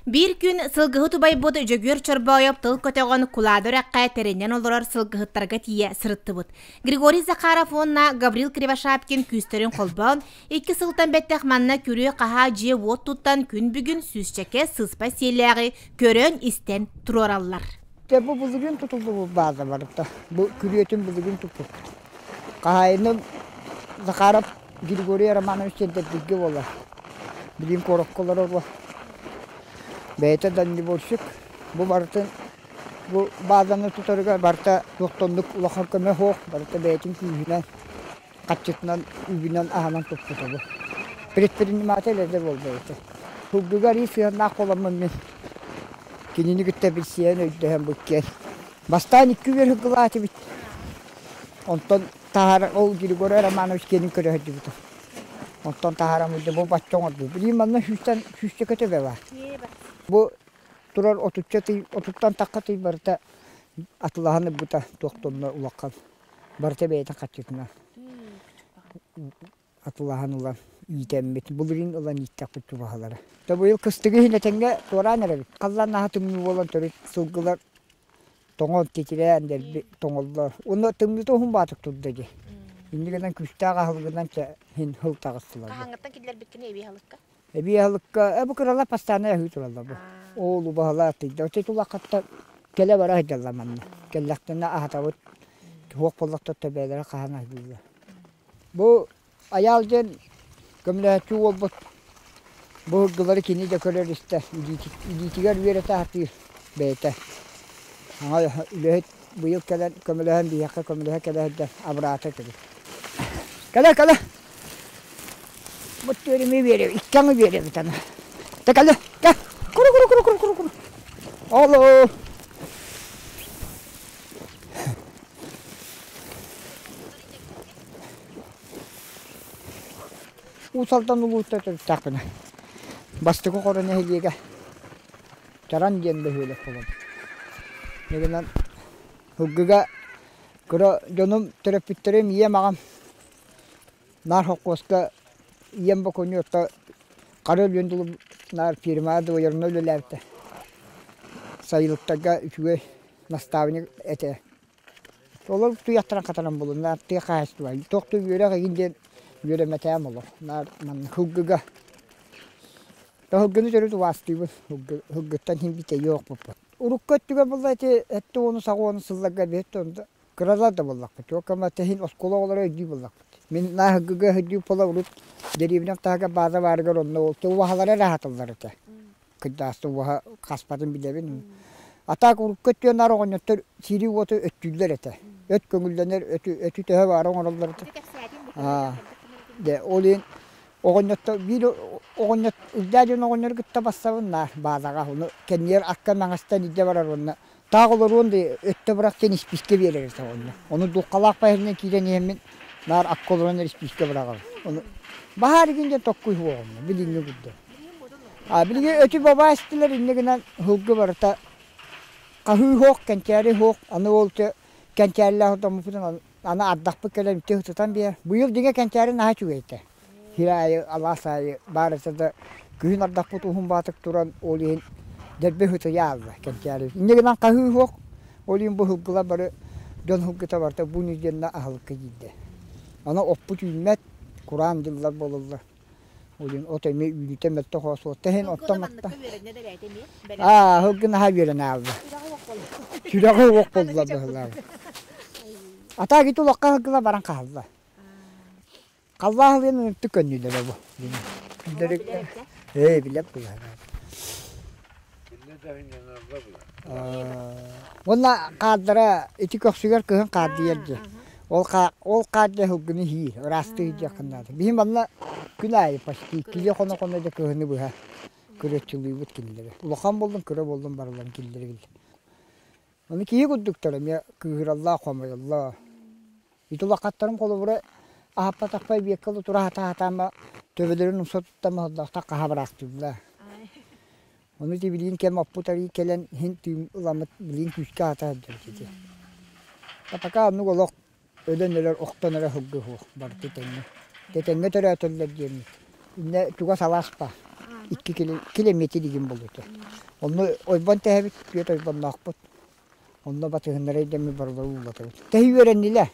Биир күн сылгыһыт убайбыт Дьөгүөр Чорбоойоп тыл көтөҕөн Кулаада үрэххэ тэринэн олорор сылгыһыттарга тиийэ сырыттыбыт. Григорий Захаров уонна Гаврил Кривошапкин күүстэрин холбоон, 2 сылтан бэттэх манна күрүө-хаһаа дьиэ-уот туттан күн бүгүн сүүсчэкэ сыспай сиэллээҕи көрөн-истэн туруораллар. Дьэ бу былырыын тутуллубут бааза барыта. Бу күрүөтүн былырыын туппуппут. Хаһаайыным Захаров Григорий Романович Сэрдэрбигэ буолар. Билигин куоракка олорор бу. Бэйэтэ дальнобойщик. Бу барытын бу баазаны тутарыгар барыта туохтоннук улахан көмө суох, барыта бэйэтин күүһүнэн, хаччытынан, үбүнэн аһынан туппута бу. Предприниматель эрдэ буол бэйэтэ. Сылгыга арыы сыһыаннаах буоламмын мин кинини кытта билсиһэн өйдөһөн бу иккиэн. Бастаан икки үөр сылгылаатыбыт. Онтон таһаар ол Григорий Романович киэнин көрө сылдьыбытым. Онтон таһааран бу бачча оҥордум. Билигин манна сүүстэн сүүсчэкэ төбө баар. Бу турар отучча тый, отуттан тахха тый барыта атылаһан ылбыта туох да онно улахан. Барыта бэйэтин хаччытынан атылаһан ылан иитэммит. Былырыын ылан ииттэхпит тубаһалара. Да быйыл кыстыгы иһин этэҥҥэ туораан эрэбит. Халлаан наһаа тымныы буолан төрүт сылгылар тоҥон титирээн дэлби тоҥоллор. Уонна тымныыта уһун баатык турда дии. Инньэ гынан күүстээх аһылыгынан чэ иһин сыл таҕыстылар. Хаһааҥҥыттан киллэрбиккиний эбии аһылыкка? Эбии аһылыкка бу кыралар постоянно аһыы тураллар бу. Ол убаһалар тыйда. Оччо тулаххаттан кэлэ бара сылдьаллар манна. Кэллэхтэринэ аһатабыт. Туох буоллахтар төбөлөрө хаһан аһыыллар. Бу Айаал диэн көмөлөһөөччү уолбут бу сылгылары кини да көрөр-истэр, илиитигэр үөрэтэ сатыыр бэйэтэ. Аҥа үлэһит быйыл кэлэн көмөлөһөн биһиэхэ көмөлөһө кэлэ сылдьар абыраата кини. Кэлэ, кэлэ! Бу түөрүмү биэрэбит, икки аҥы биэрэбит аны. Та кэлэ, кэл! Куру, куру, куру, куру, куру, куру. Олоо! Уус Алдан улууһуттан төрүттээхпинэ. Бастакы Хоро нэһилиэгэ Чаран диэн бөһүөлэк буолабыт. Дьэ сылгыга кыра дьонум төрөппүттэрим ийэм аҕам наар холкуоска ийэм бокуонньуотта хара өлүөн дылы наар фирмаҕа двоерно үлэлээбитэ. Сайылыктарга үчүгэй наставник этэ. Олор туйахтарын хатаран булун, наар тыа хаһаайыстыба. Туох да үөрэх игин диэн үөрэммэтээм олох. Наар манна сылгыга. Сылгыны төрүт убаастыыбын. Сылгыттан иһин бүтэйиэ охпуппут. Урукку өттүгэр буолла ити эттэ уону саҕа уону сылларга эбиэт онно кыралар да буоллахпыт. Туох иһин оскуола оҕолоро өйдүү буоллахпыт. Мин наа сылгыга өйдүү буола урут дэриэбинэм таһыгар бааза баарыгар онно ол убаһалара эрэ аһаталлар этэ. Кырдьаҕаста уоһа хаспатын билэбин. А так урукку өттүгэр наар оҕонньоттор сири уоту өттүүллэр этэ. Өт көҥүллэнэр, өтү, өтү төһө баара оҥороллор этэ. Дьэ, ол иһин оҕонньоттор биир оҕонньот Ылдьаа диэн оҕонньору кытта бассабын наар баазаҕа. Ону кэннигэр акка маҥастан илдьэ барар уонна таах олоруон да өттө бырах диэн испиискэ биэрэр этэ оҕонньор. Ону духхалаах баһырынан киирэн иһэммин наар акка олорон эрэ испиискэ быраҕабын. Ону баһаар игин диэн токкуй суох оҕонньор билиҥҥи курдук. А билигин өтү бабаа истилэр инньэ гынан сылгы барыта хаһыы суох, кэнчээри суох. Аны ол кэнчээрилээх отоммуппутун аны ардахпыт кэлэн ити сытан биэр. Быйыл дьиҥэ кэнчээри наһаа үчүгэй этэ. Сир аайы, алаас аайы баар этэ да күһүн ардахпыт уһун баатык туран ол иһин дэлби сытыйа аалла кэнчээри. Инньэ гынан хаһыы суох. Ол иһин бу сылгылар бары дьон сылгыта барыта бу нэдиэлэ аһылыкка киирдэ. Аны оппут үүммэт, кураан дьыллар буолаллар. Ол от эмиэ үүнүүтэ мөлтөх оосуо. Тэһин оттон матта. Аа, сылгы наһаа үөрэн аалла. Сүрэҕи уох буолла быһылаах. Атаа гит улахха сылгыла баран хаалла. Халлаа сылыйан ыныртык көннүүлэрэ бу. Ээ, билэп була. Уонна хаардара ити көхсүгэр кыһын хаардыйар дии. Ол ол хаардыйа сылгыны иһии, ыраастыы диэххин наада. Биһи манна күн аайы почти иккилии хоно-хоно дьэ кыһыны быһа көрөччүлүүбүт кинилэри. Улахан буоллун, кыра буоллун барыларын киллэрибит. Аны киһи курдуктар эмиэ кыыһыраллаах, хомойоллор. Ити улахаттарым холобура аһаппатахпай биэккэ тура сатаатаама төбөлөрүн умса туттан моһоллоохтор хаһа быраахтыыллар. Ону ити билигин кэм оппут арыы кэлэн иһин тыын ыламмыт билигин күүскэ аһата сылдьабыт ити. Пока оннук олох өлөн өлөр охтон эрэ сылгы суох барыта тэҥҥэ. Тэтэҥҥэ төрөөтөллөр диэммит. Иннэ чугас алаас баар. 2 километр игин болута. Онно ойбон тэһэбит, түөрт ойбонноохпут. Онно батыһыннара идэмми барылары уулатабыт. Тэһи үөрэннилэр.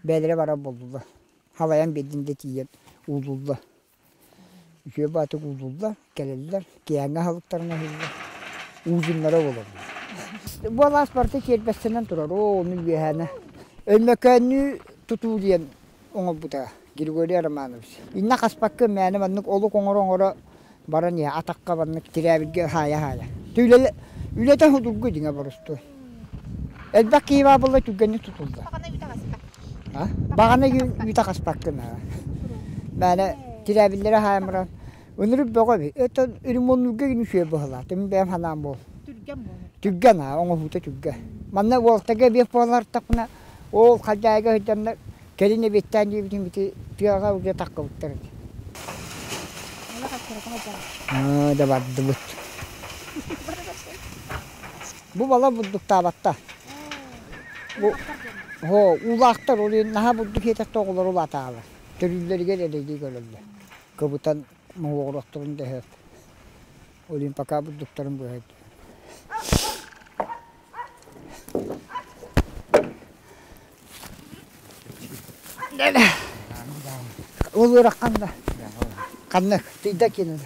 Бэйэлэрэ барар буоллулар. Халайан биэрдин да тиийэн уулулла. Үчүгэй баатык уулулла, кэлэллэр, киэһээҥҥи аһылыктарын аһыыллар. Ужиннара буолаллар. Бу алаас барыта киэрбэстэнэн турар, оо, ону үөһээнэ. Өймөкөөннүү тутуу диэн оҥорбута Григорий Романович. Иннэ хаспакка мээнэ маннык олук оҥоро-оҥоро баран иһэ атахха маннык тирээбилгэ хаайа-хаайа. Үлэ, үлэтэ судургу дьиҥэ боростуой. Элбэх киһи баар буолла түргэнник тутулла. Баҕана үүтэ хаспаккын. Мээнэ тирээбиллэри хаайан баран ынырык бөҕө эбит. Это ремоннуурга гин үчүгэй быһалаах. Мин бэйэм санаам буол. Түргэн буолар. Түргэн аа, оҥоһуута түргэн. Манна уолтага эбиэт буоллартахпына, ол хадьаайга сылдьаннар кэлин эбиэттээн диэбитим ити тыаҕа уже таххыбыттар этэ. Аа, да бардыбыт. Бу бала бурдуктаабатта. Бу Һоо, уулаахтар ол иһин наһаа бурдук иэтэхтэ оҕолору улаатаалар. Төрүүллэригэр эрэйдии көрөллөр. Кыбытан моһуоҕуруохтарын да сөп. Ол иһин пока бурдуктарын быһа Ол ыараххан да. Ханнык тыйда кинини.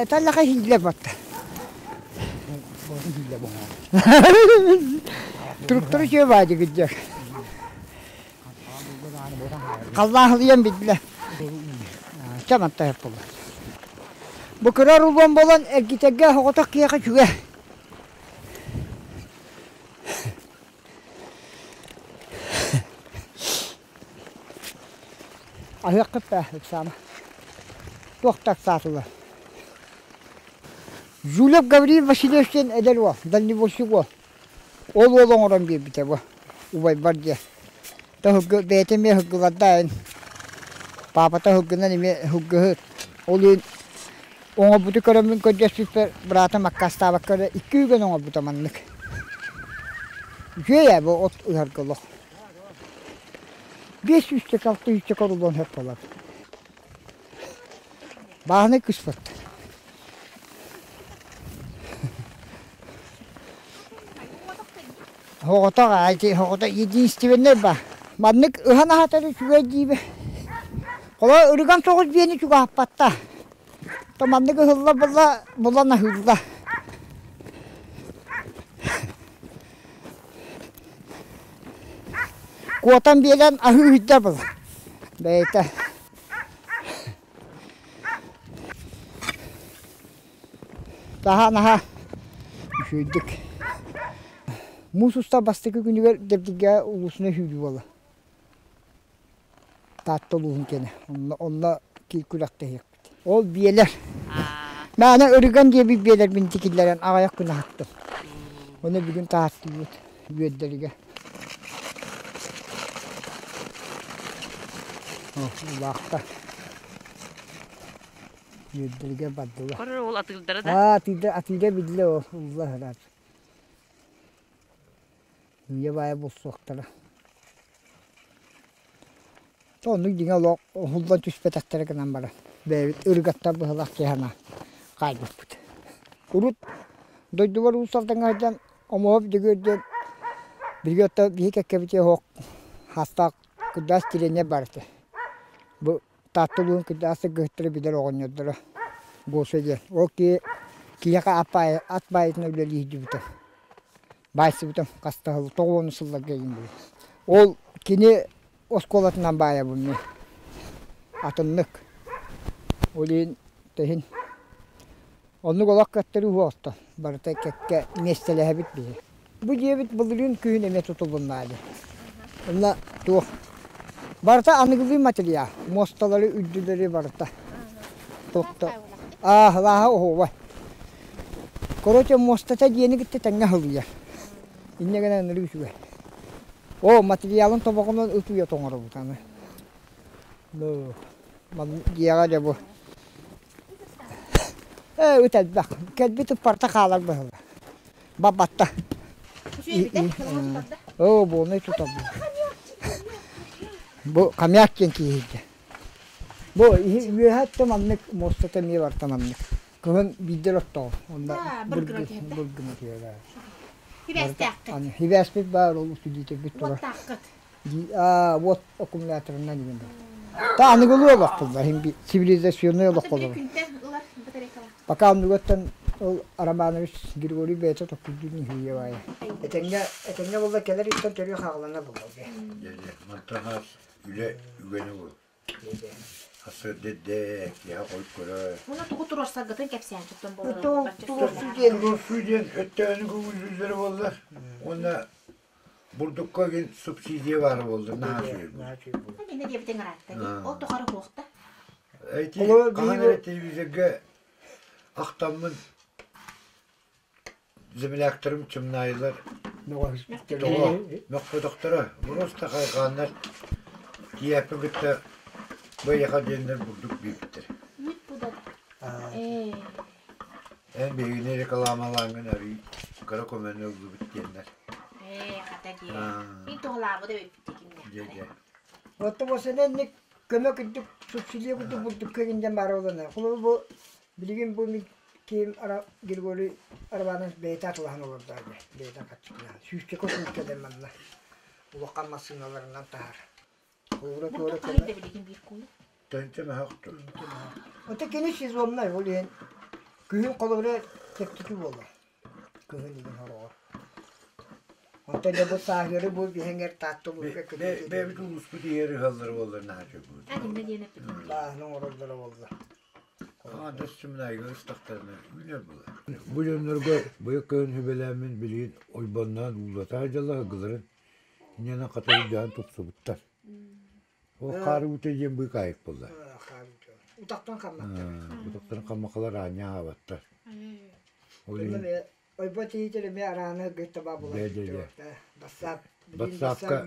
Таллаха хилле батта. Туруктары үчүгэй баадьы гыддьар. Халлааһылыйан билбилэ. Чаманта буолла. Бу кыра рулон буолан эргитэргэ соҕотох киһиэхэ үчүгэй. Аһыаххыт да ыксаама. Туох да ыксаатылар. Жулев Гаврил Васильевич диэн эдэр уол, дальневольщик уол. Ол уол оҥорон биэрбитэ бу убайбар диэн. Таһыргы бэйэтэ эмиэ ыһыргылардаайын. Паапата ыһыргынан эмиэ ыһыргыһыт. Ол иһин оҥорбуту көрөммүн көрдөспүппэр быраатым аккаастаабакка эрэ икки үгэн оҥорбута маннык. Үчүгэй ээ бу от ыһарга олох. 500 600 коруллуон сөп буолар. Бааһынай кыспыт. Оҕото ити оҕото единственный ба. Маннык ыһан аһатар үчүгэй диибэ. Холо ырыган соҕус биэни чугаһаппатта. То маннык ыһылла була булан аһыылла. Куотан биэрэн аһыы ыйда була. Бэйэтэ. Таһа наһаа үчүгэйдик. Муус устар бастакы күнүгэр Дэбдиргэ улуусунай сүүрүү буолла. Таатта улууһун киэнэ. Онно, онно күрэхтэһиэхпит. Ол биэлэр. Мээнэ ырыган диэбит биэлэрбин тикиллэрэн аҕыйах күн аһаттым. Ону бүгүн таһааттыыбыт үөрдэригэр. Улаахта. Үөрдэригэр бардылар. Корор ол атыырдара да? Аа, атыырда, атыырда биллэ ол, улла ыраат. Үйэ баайа булсуохтара. Оннук дьиҥэ олох уһуллан түспэтэхтэрэ гынан баран, бэйэбит ырыгаттар быһалаах киһи хаалбыппыт. Урут дойдубар Уус Алдаҥҥа сылдьан Омоһоп Дьөгүөр диэн биһиги оттон биһи кэккэбитигэр оһох хастаах кырдьаҕас тириэньэр баар этэ. Бу Таатта улууһун кырдьаҕас сылгыһыттара билэр оҕонньордоро Гоша диэн. Ол киһи киһиэхэ ат баайытынан үлэлии сылдьыбыта. Баайсыбытым хаста сыл, тоҕус сылларга иһин Ол кини оскуолатынан баайабын мин. Атыннык. Ол иһин тэһин оннук олох кэттэрии уһуохта. Барыта кэккэ миэстэлэһэбит биһи. Бу дьиэбит былырыын күһүн эмиэ тутулунна дии. Онно туох барыта аныгылыы материал. Муосталары, үрдүлэри барыта. Туохта ааһылааһа оһуобай. Короче, муостата дьиэни кытта тэҥҥэ аһылыйар. Инньэ гынан ынырык үчүгэй. Оо, материалын тобоҕунан ыт уйата оҥоробут аны. Ну, дьиэҕэ дьэ бу. Ээ, ыт элбэх. Кэлбит ыппарта хаалар быһыылаах. Бабатта. Үчүгэй Оо, буолнай тутабын. Бу хомяк диэн киһи. Бу үөһэттэ маннык муостата эмиэ барта маннык. Кыһын биирдэр оттоҕо. Онно быргына түһэрэ. Хибээстээххит. Хибээспит баар ол усудиитэрбит турар. Уоттааххыт. Вот аккумуляторынан иген Та аныгылыы олохтуллар, цивилизационный олох болор. Пока оннугаттан ол Романович Григорий бэйэтэ токкуйдуун иһийэ баайа. Этэҥҥэ этэҥҥэ буолла кэлэр иттэн төрүө хаалана буолла. Мантан үлэ үгэнэ бу. Асырдедде киһи хойт көрө. Уна тугу туруорсаргытын кэпсээн туттан болор. Туруорсуу диэн өттөөнү көҥүллүүллэрэ буолла. Уонна бурдукка гин субсидия баар буолла наһаа үчүгэй буолла. Иннэ диэбитиҥ ыраатта. Ол тухары хуохта. Эти хаһан эрэ телевизорга ахтаммын земляктарым чымнаайылар тоҕо мөхпөтөхтөрө просто хайҕааннар тиийээппин кытта быйаха диэннэр бурдук биэрбиттэр. Эн биһигини рекламалааҥҥын арый кыра көмөнү ыллыбыт диэннэр. Ээ, хата диэ. Мин туһалаабыт эбиппит кимнээхтэрэ. Оттон осененник көмө курдук субсидия курдук бурдук кэгинден баар буолана. Холобур бу билигин бу мин киим Григорий Романович бэйэтэ атылаһан олордо бэйэтэ хаччытынан. Сүүсчэкэ күүккэлэр манна улахан массыыналарынан таһар. Холобура туора көмө. билигин биир куулу. Төнчө мөһөхтүр. Ото кини сезоннай ол иһин күһүн холобура чэпчэки буолар. Кыһын игин хороҕор. Онтон дьэ бу сааһыары бу биһэҥэр Таатта улууска Бэйэбит улууспут иһэр ыһаллара буоллар наһаа үчүгэй. Иннэ диэн эппитим. Бааһын оҥороллоро буолла. Аҥаардас Чымнаайга ыстахтарына үүнэр буолар. Бу дьоннорго быйыл кыһын сүбэлээммин билигин ойбонноон уулата сылдьаллар ыгыларын инньэнэн хата өйдөөн тупсубуттар. Ол хаары уута диэн быыкаайык буолла. Утахтан хамматтар. Утахтан хаммакалар аанньа аһаабаттар. Ол иһин Ойбо тиитэр эмиэ арааны гыттаба буолар. Бассаап Бассаапка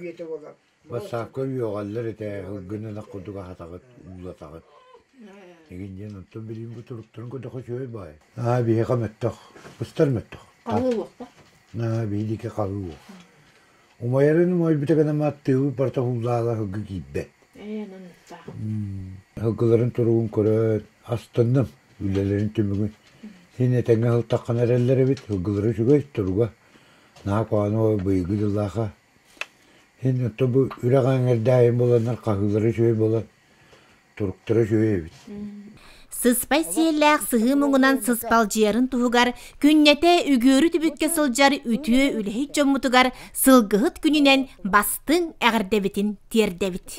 Бассаапка үөҕэллэр этэ, ылгын ынах курдук аһатаҕыт, уулатаҕыт. Игин диэн онтон билигин бу туруктарын көрдөххө үчүгэй баай. Аа биһиэхэ мөттөх, быстар мөттөх. Хаһыы уохта? Аа биһиги хаһыы уох. Умайарын умайбыта гына тыыбыт барыта уулаала һылгы киирбэт. Ээ, нанныктаах. Һылгыларын туругун көрөөт, астынным үлэлэрин түмүгүн. Син этэҥҥэ сылтаххына эрэллэр эбит, һылгылара үчүгэй туруга. Наһаа куһаҕан быйылгы дьыллаахха. Син оттон бу үрэх эҥэрдээһин буоланнар хаһыылара үчүгэй буолан туруктара үчүгэй эбит. Сыспай сиэллээх сыһыы муҥунан сыспалдьыйарын туһугар күннэтэ үгүөрү түбүккэ сылдьар үтүө үлэһит дьоммутугар сылгыһыт күнүнэн бастыҥ эҕэрдэбитин тиэрдэбит.